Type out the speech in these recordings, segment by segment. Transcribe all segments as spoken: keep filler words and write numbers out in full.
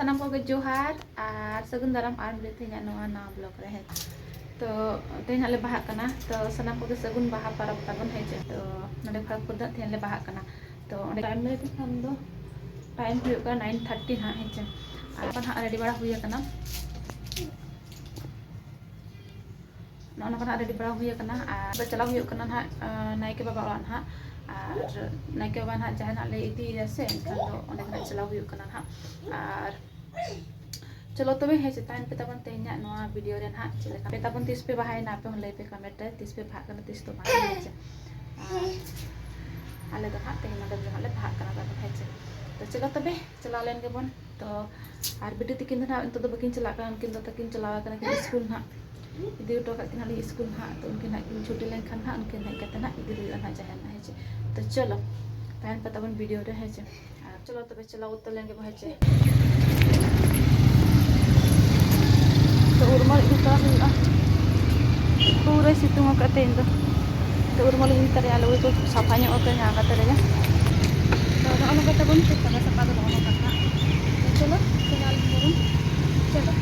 ᱥᱟᱱᱟᱢ ᱠᱚᱜᱮ ᱡᱚᱦᱟᱨ ᱟᱨ ᱥᱟᱹᱜᱩᱱ ᱫᱟᱨᱟᱢ ᱟᱨ ᱢᱤᱫ ᱫᱷᱟᱣ ᱛᱮᱦᱮᱧᱟᱜ ᱱᱚᱣᱟ ᱱᱟᱣᱟ vlog ᱨᱮ᱾ ᱦᱮᱸ, ᱛᱚ ᱛᱮᱦᱮᱧ ᱦᱟᱸᱜ ᱞᱮ ᱵᱟᱦᱟᱜ ᱠᱟᱱᱟ᱾ ᱛᱚ ᱥᱟᱱᱟᱢ ᱠᱚᱜᱮ ᱥᱟᱹᱜᱩᱱ ᱵᱟᱦᱟ ᱯᱚᱨᱚᱵᱽ ᱛᱟᱵᱚᱱ, ᱦᱮᱸ ᱪᱮ᱾ ᱛᱚ ᱱᱚᱰᱮ ᱠᱷᱚᱲᱚᱜᱽᱯᱩᱨ ᱫᱚ ᱛᱮᱦᱮᱧ ᱞᱮ ᱵᱟᱦᱟᱜ ᱠᱟᱱᱟ᱾ ᱛᱚ ᱚᱸᱰᱮ time ᱞᱟᱹᱭ ᱞᱮᱠᱷᱟᱱ ᱫᱚ time ᱦᱩᱭᱩᱜ ᱠᱟᱱᱟ nine thirty ᱦᱟᱸᱜ, ᱦᱮᱸ ᱪᱮ᱾ ᱟᱨ ᱦᱟᱸᱜ ready ᱵᱟᱲᱟ ᱦᱩᱭ ᱟᱠᱟᱱᱟ᱾ ᱱᱚᱜᱼᱚ ᱱᱚᱝᱠᱟ ᱱᱟᱦᱟᱜ ready ᱵᱟᱲᱟ ᱦᱩᱭ ᱟᱠᱟᱱᱟ᱾ ᱟᱨ ᱪᱟᱞᱟᱣ ᱦᱩᱭᱩᱜ ᱠᱟᱱᱟ ᱱᱟᱦᱟᱜ, ᱟᱸ, ᱱᱟᱭᱠᱮ ᱵᱟᱵᱟ ᱚᱲᱟᱜ ᱱᱟᱦᱟᱜ᱾ ᱟᱨ ᱱᱟᱭᱠᱮ ᱵᱟᱵᱟ ᱱᱟᱦᱟᱜ ᱡᱟᱦᱟᱸ ᱱᱟᱦᱟᱜ ᱞᱮ ᱤᱫᱤᱭᱮᱭᱟ ᱥᱮ, ᱮᱱᱠᱷᱟᱱ ᱫᱚ ᱚᱸᱰᱮ ᱱᱟᱦᱟᱜ ᱪᱟᱞᱟᱣ ᱦᱩᱭᱩᱜ ᱠᱟᱱᱟ ᱱᱟᱦᱟᱜ᱾ ᱟᱨ ᱪᱚᱞᱚ ᱛᱚᱵᱮ, ᱦᱮᱸ ᱪᱮ, ᱛᱟᱦᱮᱱ ᱯᱮ ᱛᱟᱵᱚᱱ ᱛᱮᱦᱮᱧᱟᱜ ᱱᱚᱣᱟ video ᱨᱮ ᱱᱟᱦᱟᱜ᱾ ᱪᱮᱫ ᱞᱮᱠᱟ ᱯᱮ ᱛᱟᱵᱚᱱ, ᱛᱤᱥ ᱯᱮ ᱵᱟᱦᱟᱭᱮᱱᱟ ᱟᱯᱮ ᱦᱚᱸ ᱞᱟᱹᱭ ᱯᱮ comment ᱨᱮ, ᱛᱤᱥ ᱯᱮ ᱵᱟᱦᱟᱜ ᱠᱟᱱᱟ, ᱛᱤᱥ ᱫᱚ ᱵᱟᱝ, ᱦᱮᱸ ᱪᱮ᱾ ᱟᱨ ᱟᱞᱮ ᱫᱚ ᱱᱟᱦᱟᱜ ᱛᱮᱦᱮᱧ ᱱᱚᱰᱮ ᱫᱚ ᱱᱟᱦᱟᱜ ᱞᱮ ᱵᱟᱦᱟᱜ ᱠᱟᱱᱟ ᱛᱟᱵᱚᱱ, ᱦᱮᱸ ᱪᱮ᱾ ᱛᱚ ᱪᱚᱞᱚ ᱛᱚᱵᱮ, ᱪᱟᱞᱟᱣ ᱞᱮᱱ ᱜᱮᱵᱚᱱ᱾ ᱛᱚ ᱟᱨ ᱵᱤᱴᱤ ᱛᱤᱠᱤᱱ ᱫᱚ ᱱᱟᱦᱟᱜ ᱱᱤᱛᱚᱜ ᱫᱚ ᱵᱟᱹᱠᱤᱱ ᱪᱟᱞᱟᱜ ᱠᱟᱱᱟ, ᱩᱱᱠᱤᱱ ᱫᱚ ᱛᱟᱹᱠᱤᱱ ᱪᱟᱞᱟᱣ ᱟᱠᱟᱱᱟ ᱠᱤᱱ ᱥᱠᱩᱞ ᱱᱟᱦᱟᱜ᱾ ᱤᱫᱤ ᱦᱚᱴᱚ ᱠᱟᱜ ᱠᱤᱱᱟ ᱞᱤᱧ ᱥᱠᱩᱞ ᱱᱟᱦᱟᱜ᱾ ᱛᱚ ᱩᱱᱠᱤᱱ ᱱᱟᱦᱟᱜ ᱠᱤᱱ ᱪᱷᱩᱴᱤ ᱞᱮᱱᱠᱷᱟᱱ ᱱᱟᱦᱟᱜ, ᱩᱱᱠᱤᱱ ᱦᱮᱡ ᱠᱟᱛᱮ ᱱᱟᱦᱟᱜ ᱤᱫᱤ ᱦᱩᱭᱩᱜᱼᱟ ᱱᱟᱦᱟᱜ ᱡᱟᱦᱮᱨ ᱱᱟᱦᱟᱜ, ᱦᱮᱸ ᱪᱮ᱾ ᱛᱚ ᱪᱚᱞᱚ, ᱛᱟᱦᱮᱱ ᱯᱮ ᱛᱟᱵᱚᱱ video ᱨᱮ, ᱦᱮᱸ ᱪᱮ᱾ ᱟᱨ ᱪᱚᱞᱚ ᱛᱚᱵᱮ, ᱪᱟᱞᱟᱣ ᱩᱛᱟᱹᱨ ᱞᱮᱱ ᱜᱮᱵᱚᱱ, ᱦᱮᱸ ᱪᱮ᱾ ᱛᱚ ᱩᱨᱢᱟᱞ ᱤᱫᱤ ᱛᱚᱨᱟ ᱦᱩᱭᱩᱜᱼᱟ᱾ ᱯᱩᱨᱟᱹᱭ ᱥᱤᱛᱩᱝ ᱟᱠᱟᱫ ᱛᱮᱦᱮᱧ ᱫᱚ᱾ ᱛᱚ ᱩᱨᱢᱟᱞ ᱤᱫᱤ ᱛᱚᱨᱟᱭᱟ, ᱞᱩᱜᱽᱲᱤ ᱠᱚ ᱥᱟᱯᱷᱟ ᱧᱚᱜ ᱠᱟᱛᱮ ᱧᱟᱢ ᱠᱟᱛᱮ ᱨᱮᱜᱮ᱾ ᱛᱚ ᱱᱚᱜᱼᱚ ᱱᱚᱝᱠᱟ ᱛᱟᱵᱚᱱ ᱥᱟᱯᱷᱟ ᱥᱟᱯᱷᱟ ᱫᱚ ᱱᱚᱜᱼᱚ ᱱᱚᱝᱠᱟ ᱱᱟᱦᱟᱜ᱾ ᱪᱚᱞᱚ, ᱪᱟᱞᱟᱣ ᱞᱮᱱ ᱜᱮᱵᱚᱱ᱾ ᱪᱚᱞᱚ᱾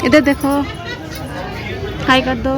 इधर देखो, हाई कर दो।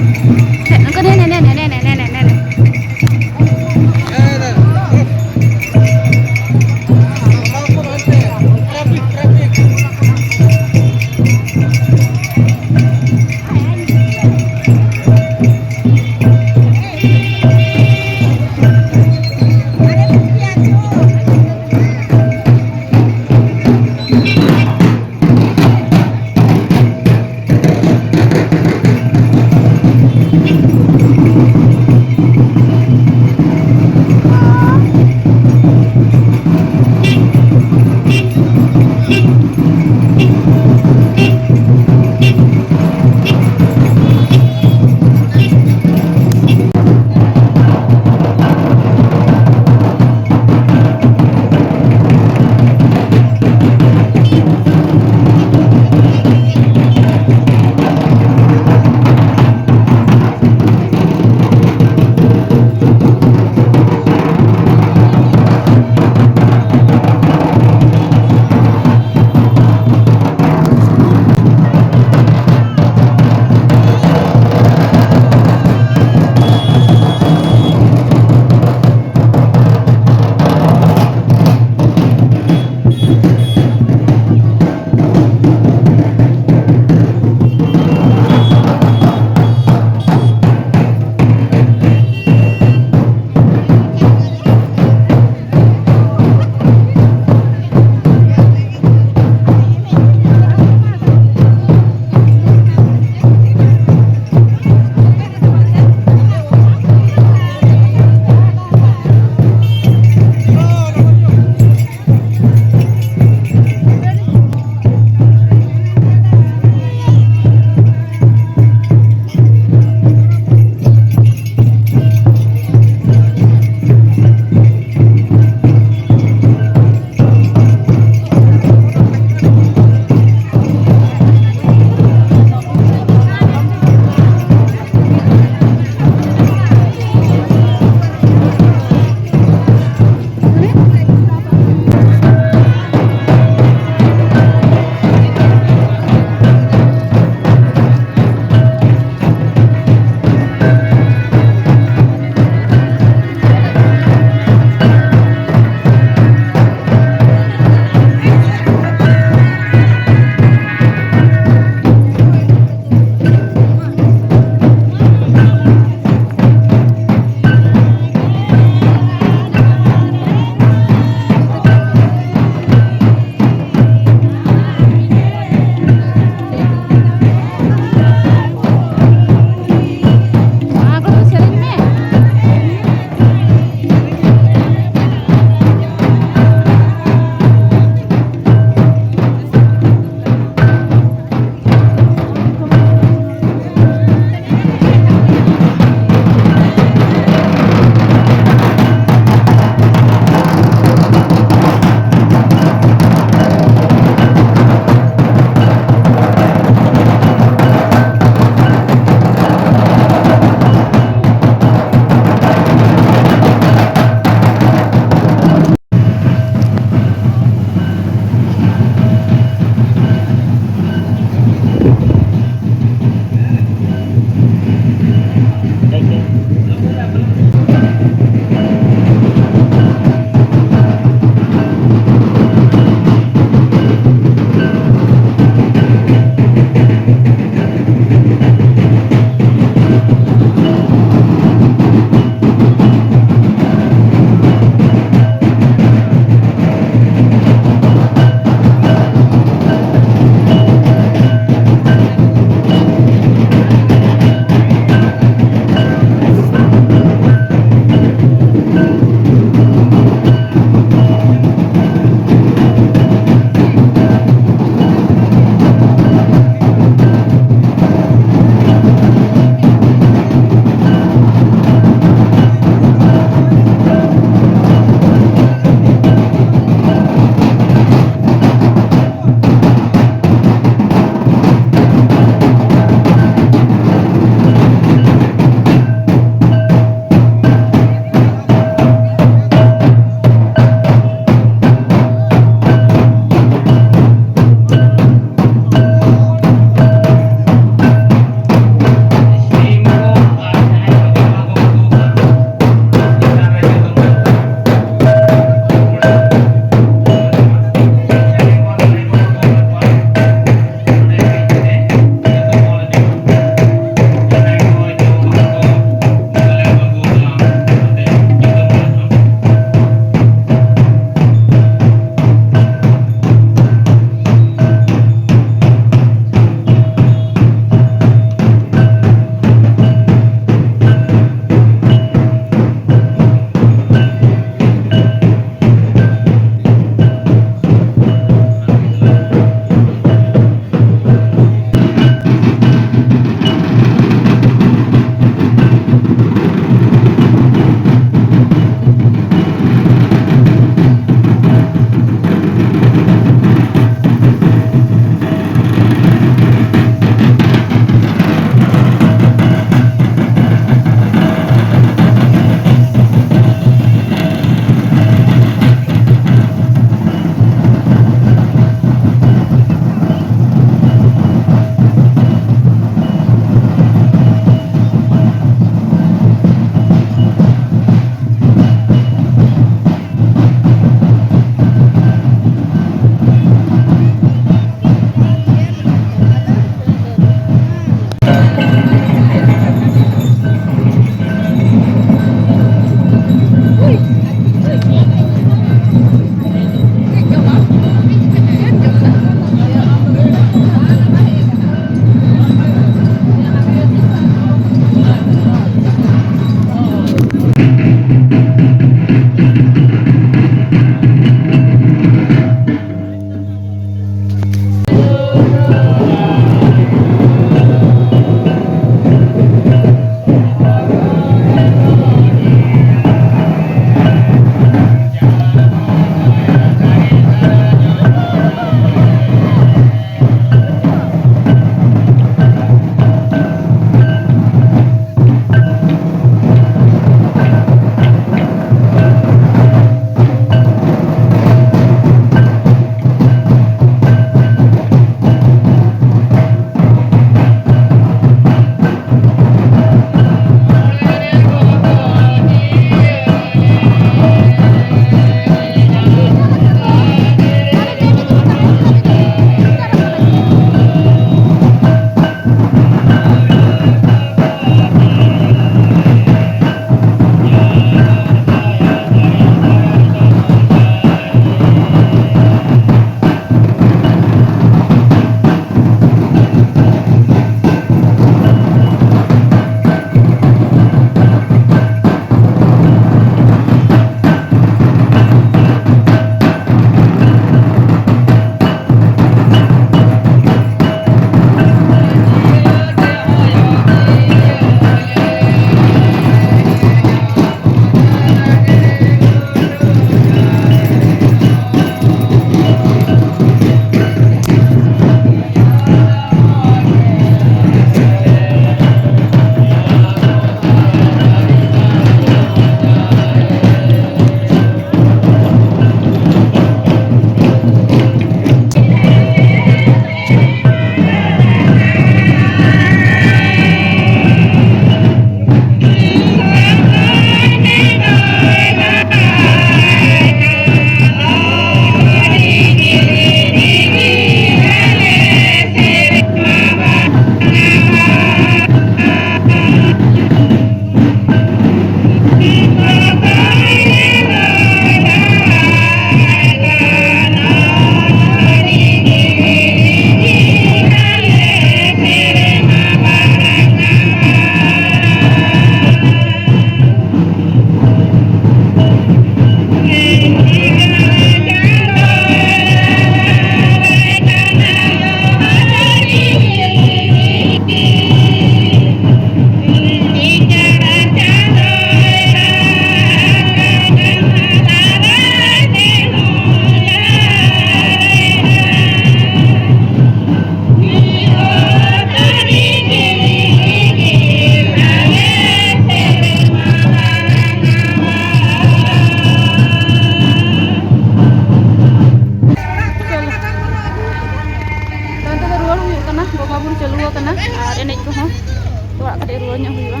ᱧᱚᱜ ᱦᱩᱭᱩᱜᱼᱟ᱾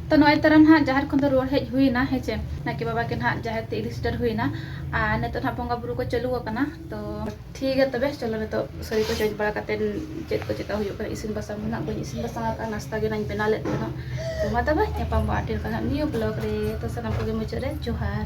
ᱛᱚ ᱱᱚᱜᱼᱚᱭ ᱛᱟᱨᱟ ᱱᱟᱦᱟᱜ ᱡᱟᱦᱮᱨ ᱠᱷᱚᱱ ᱫᱚ ᱨᱩᱣᱟᱹᱲ ᱦᱮᱡ ᱦᱩᱭᱱᱟ, ᱦᱮᱸ ᱪᱮ? ᱱᱟᱭᱠᱮ ᱵᱟᱵᱟ ᱜᱮ ᱱᱟᱦᱟᱜ ᱡᱟᱦᱮᱨ ᱛᱮ ᱤᱫᱤ ᱥᱮᱴᱮᱨ ᱦᱩᱭᱱᱟ᱾ ᱟᱨ ᱱᱤᱛᱚᱜ ᱱᱟᱦᱟᱜ ᱵᱚᱸᱜᱟ ᱵᱩᱨᱩ ᱠᱚ ᱪᱟᱹᱞᱩ ᱟᱠᱟᱱᱟ᱾ ᱛᱚ ᱴᱷᱤᱠ ᱜᱮᱭᱟ, ᱛᱚᱵᱮ ᱪᱚᱞᱚ ᱱᱤᱛᱚᱜ ᱥᱟᱹᱲᱤ ᱠᱚ ᱪᱮᱧᱡᱽ ᱵᱟᱲᱟ ᱠᱟᱛᱮ ᱪᱮᱫ ᱠᱚ ᱪᱮᱠᱟ ᱦᱩᱭᱩᱜ ᱠᱟᱱᱟ, ᱤᱥᱤᱱ ᱵᱟᱥᱟᱝ ᱫᱚ ᱱᱟᱦᱟᱜ ᱵᱟᱹᱧ ᱤᱥᱤᱱ ᱵᱟᱥᱟᱝ ᱟᱠᱟᱫᱼᱟ, ᱱᱟᱥᱛᱟ ᱜᱮ ᱱᱟᱦᱟᱜ ᱤᱧ ᱵᱮᱱᱟᱣ ᱞᱮᱫ ᱛᱟᱦᱮᱱᱟ᱾ ᱛᱚ ᱢᱟ ᱛᱚᱵᱮ ᱧᱟᱯᱟᱢ ᱵᱚ ᱟᱨ ᱰᱷᱮᱨ ᱠᱟᱱᱟ ᱱᱤᱭᱩ ᱵᱞᱚᱜ ᱨᱮ᱾ ᱛᱚ ᱥᱟᱱᱟᱢ ᱠᱚᱜᱮ ᱢᱩᱪᱟᱹᱫ ᱨᱮ ᱡᱚᱦᱟᱨ᱾